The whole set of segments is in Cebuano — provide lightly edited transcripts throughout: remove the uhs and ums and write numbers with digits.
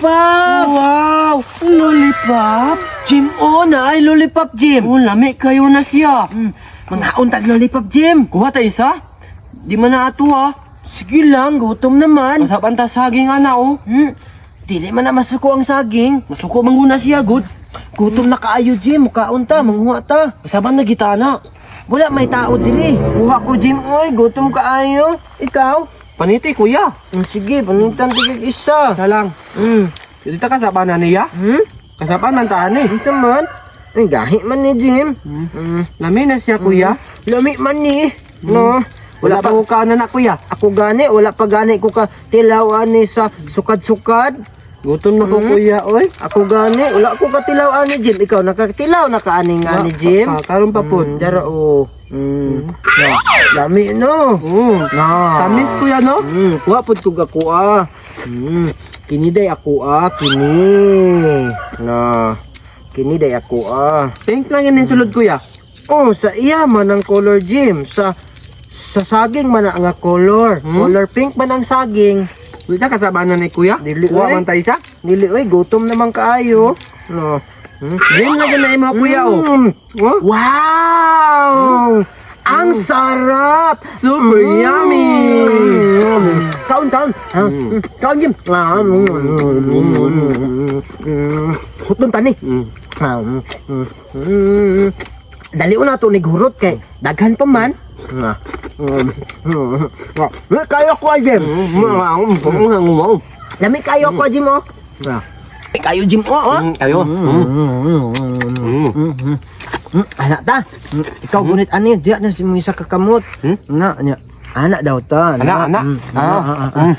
Lollipop! Wow! Lollipop? Jim, oh, na ay lollipop, Jim. Oh, lami kayo na siya. Mangaon tag lollipop, Jim. Kuha ta isa? Di man na ato ha. Sige lang, gutom naman. Masapan ta saging ana oh. Dili man na masuko ang saging. Masuko man guna siya, good. Gutom na kaayo, Jim. Mukaon ta, manguha ta. Masapan na gita na. Wala may tao diri. Kuha ko, Jim. Oy, gutom kaayo. Ikaw? Paniti, kuya. Sige, panitan tigig isa. Isa lang. Dito ta kasapan na niya? Hmm? Kasapan man ta ani. Unsa man? Ay, gahi man ni Jim. Lami na siya, kuya. Lami man ni. No. Wala Wala pa pa ko kaon na kuya. Ako gani, wala pa gani ko ka tilaw ani sa sukad-sukad. Gutom na ko, kuya, oy. Ako gani, wala ko katilaw ani, Jim. Ikaw nakatilaw na ka ani nga ni Jim. Karon pa po. Dara oh. No. Lami no. Na. Tamis, kuya, no? Kuha pud ko gakuha. Kini day ako ah, kini. Na. Kini day ako ah. Pink lang yun yung sulod, kuya. Oh, sa iya man ang color, Jim. Sa saging man ang color. Color pink man ang saging. Wala kasaban na ni kuya. Dili, Kuha oy. man ta isa. Dili oy, gutom naman kaayo. No. Jim na gina imo, kuya, oh. Oh? Wow! Ang sarap! Super yummy! Kaon, kaon. Ah, Kaon, Jim. Ah, Hutong tani. Ah, Dali na to ni gurot kay daghan pa man. Ah, Kayo ko, Jim. Lami kayo ko, Jim, oh. Ah. Kayo, Jim, oh. Oh. Kayo. Anak ta. Ikaw gunit ani, diya na si mo isa kakamot. Na, nya. Anak daw ta. Anak, anak. Ah, ah, ah.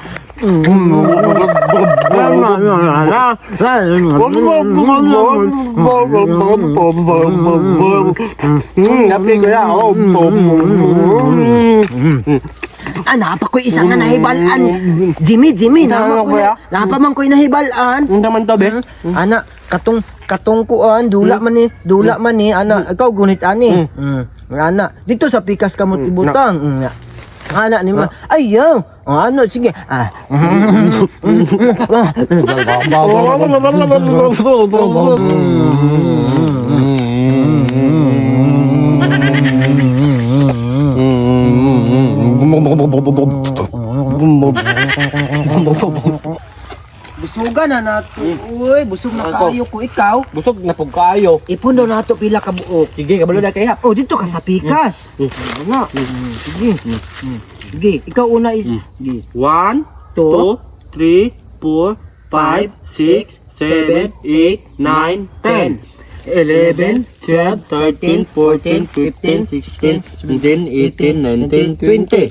Happy kuya. Oh, Ah, napa ko'y isa nga nahibalan. Jimmy, Jimmy, Unsa napa man, ko kuya? napa man ko'y nahibalan. Unsa man to, be? Ana, katong katong kuan, dula man ni, ana, ikaw gunit ani. Ana, dito sa pikas kamot ibutang. Ana ni ma. Ayaw. Oh, ano, sige. Ah. Busugan na nato. Uy, busog na kaayo ko ikaw. Busog na pug kaayo. Ipon daw nato pila ka buok. Sige, kabalo na kaya. Oh, dito ka sa pikas. Ano? Sige. Sige, ikaw una is. Sige. 1, 2, 2, 3, 4, 5, 6, 7, 8, 9, 10. 11, 12, 13, 14, 15, 16, 17, 18, 19, 20.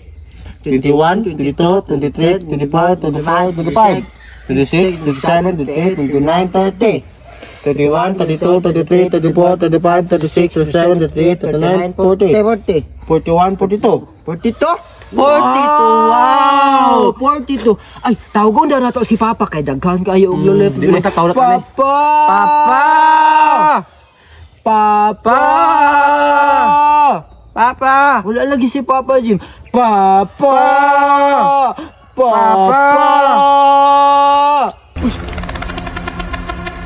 21, 22, 23, 24, 25, 25, 26, 27, 28, 29, 30. 31, 32, 33, 34, 35, 36, 37, 38, 39, 40. 40. 41, 42. 42? 42! Wow! 42. Ay, tawagon daw nato si Papa kay daghan kayo og lulip. Di man ta tawag na Papa! Papa! Papa! Papa! Wala lagi si Papa Jim. Papa! Papa!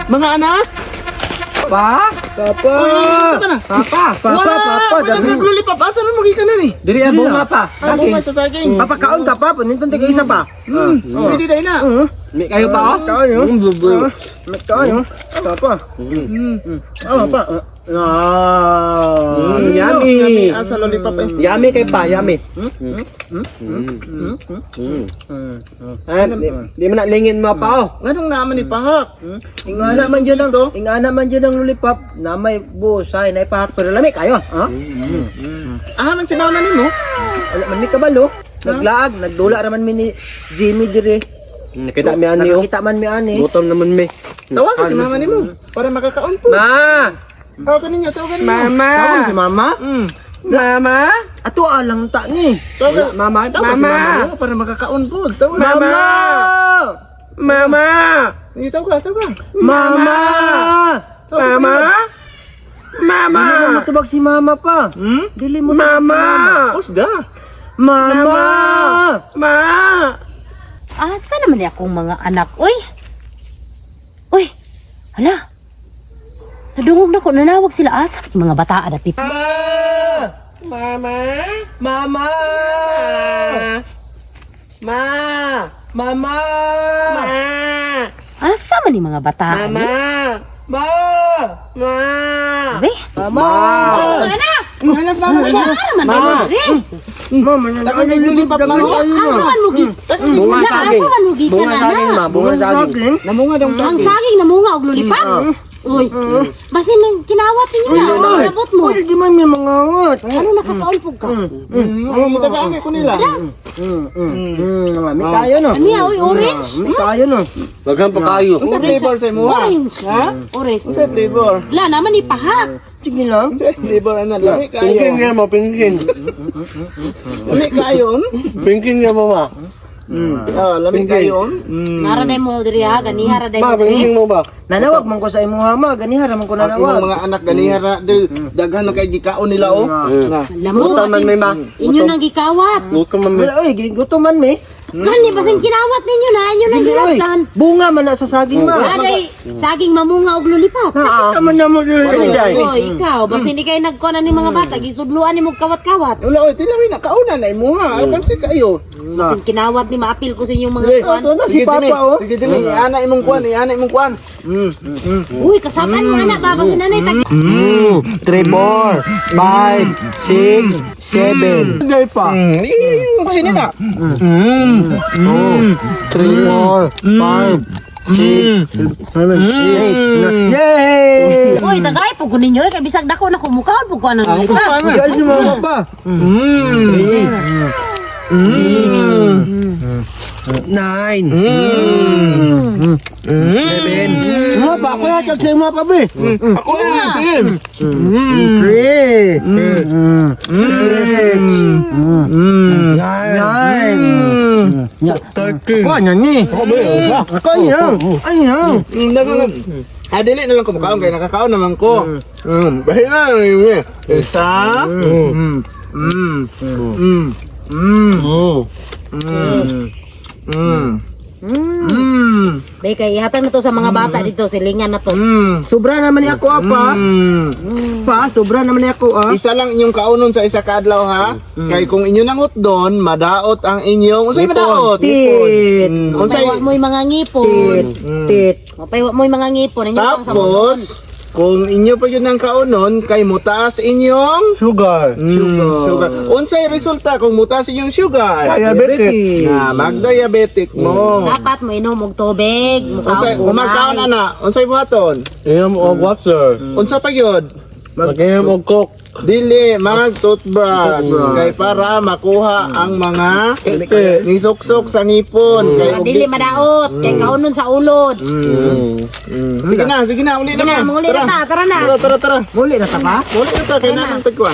Mga anak! Pa? Papa! Papa! Papa, papa, Wala daghan. lollipop. Asa man magikan na ni? Diri ang bunga pa. Ah, bunga sa saging. Papa, kaon ka pa. Panintong taga isa pa. Pwede dahil na. May kayo pa oh? Kaon yun. Kaon yun. Papa. Ah, pa. Ah. Yummy. Yummy. Ah, sa lollipop eh. Yummy kay pa, yummy. Ah, di man na lingin mo pa oh. Nganong naman ni Pahak? Ingana man dyan ang ingana man dyan ang lollipop na may busay na ipahak pero lami kayo. Ha? Ah, man si mama nimo. Wala man mi kabalo. Naglaag, nagdula raman mi ni Jimmy dire. Nakita mi ani oh. Nakakita man mi ani. Gutom naman mi. Tawagan si mama nimo para makakaon po. Ma! Tawagan ninyo, tawagan ninyo. Mama! Tawag si mama. Mama! Ato alang ta ni. Tawagan. Mama! Tawagan si Mama! mama nimo para makakaon po. Tawagan. Mama! Mama! Sige, tawagan, tawagan. Mama! Tawagan Mama! Mama! Dili mo tubag si mama pa. Hmm? Dili mo Mama! Usga. Mama! Ma! Asa naman ni akong mga anak, oy? Hala. Nadungog na ko, nanawag sila asa. Mga bata adapit. Mama! Mama! Ma! Mama! Asa man ni mga bata? Ma! Ma! Ma! Be? Mama! Oh, anak! Anak, mama, Ano naman tayo diri? Mama, Taka kay lulipap, mama. Asa man mo gi? Bunga Hala, saging. asa man mo gikan Bunga saging, ana? ma. Bunga saging. Namunga daw Ang saging. saging namunga og lulipap. Uy, basin nang kinawat ninyo na, nabot mo. Uy, di man may mga angat. Ano nakakaulpog ka? Tagaan ko nila. May kaya no. Ano ya, uy, orange? May kaya no. Daghan pa kayo. Unsa flavor sa imo ha? Orange. Ha? Orange. Unsa flavor? La naman ni pahak. Sige lang. Unsa flavor ana lami kayo. Pingkin niya mo, pingkin. Lami kayo. Pingkin niya mo, ma. Ah, lami kayo. Nara day mo diri ha, ganiha ra day Ma, mo diri. pingkin mo ba? Nanawag man ko sa imong hama, ganiha ra man ko Ang imong nanawag. mga anak ganiha ra dil daghan na kay gikaon nila oh. Na. Lamo Gutom man basin may ma. inyo nang gikawat. Gutom man may. Wala oy, gutom man me. Gani basin kinawat ninyo na inyo nang Dili oy. gilaktan. Bunga man na sa saging ma. Aday, saging mamunga og lulipap. Kita man na mo dili. Oy, ikaw, basin di kay nagkuha ni mga bata, gisudluan ni mo kawat-kawat. Wala oy, tilawi na kauna na imo ha. Alkansi kayo. Basin kinawat ni maapil ko sa inyong mga Sige. kuan. Ito na si Sige, Jimmy. Papa oh. Sige, Jimmy. Iana imong kuan, iana imong kuan. Uy, kasapan mo anak ba basin nanay tag 3, 4, 5, 6, 7. Hindi pa. Yung kasi nila. 3, 4, 5, 6, 8. Yay! Uy, tagay po ko ninyo eh, kay bisag dako na kumukaon po ko anang lulipap. Diyan si mama pa. 9, 7, Mga pa, ako yata sa mga pa be. Ako na, Tim. 3. 6. 9. 13. Ako ano ni? Ako ayaw. Ayaw. Daghang Ah, dili na lang ko makaon kay nakakaon naman ko. Bahin na yun eh. Isa. Bay kay ihatag na to sa mga bata dito, silingan na to. Sobra naman ni ako apa. Pa, sobra naman ni ako ah. Isa lang inyong kaunon sa isa ka adlaw ha. Kay kung inyo nangot doon, madaot ang inyong unsay madaot? Tit. Unsay Mapaywa mo'y mga ngipon. Tit. Mapaywa mo'y mga ngipon. Inyo pang sa motor. Tapos kung inyo pa yun ang kaunon, kay mutaas inyong Sugar. sugar. Unsay resulta kung mutaas inyong sugar? Diabetic. Na magdiabetic mo. Dapat mo inom og tubig, Unsay mukaon kung magkaon ana, unsay buhaton? Inom og water. Unsa pa gyud? Mag-inom og coke. Dili mag toothbrush kay para makuha ang mga nisuksok sa ngipon kay og Dili madaot, kay kaunon sa ulod. Sige na, sige na, uli Sige na, na. muli na ta, tara na. Tara, tara, tara. Muli na ta pa? Uli na ta kay na tagkuan.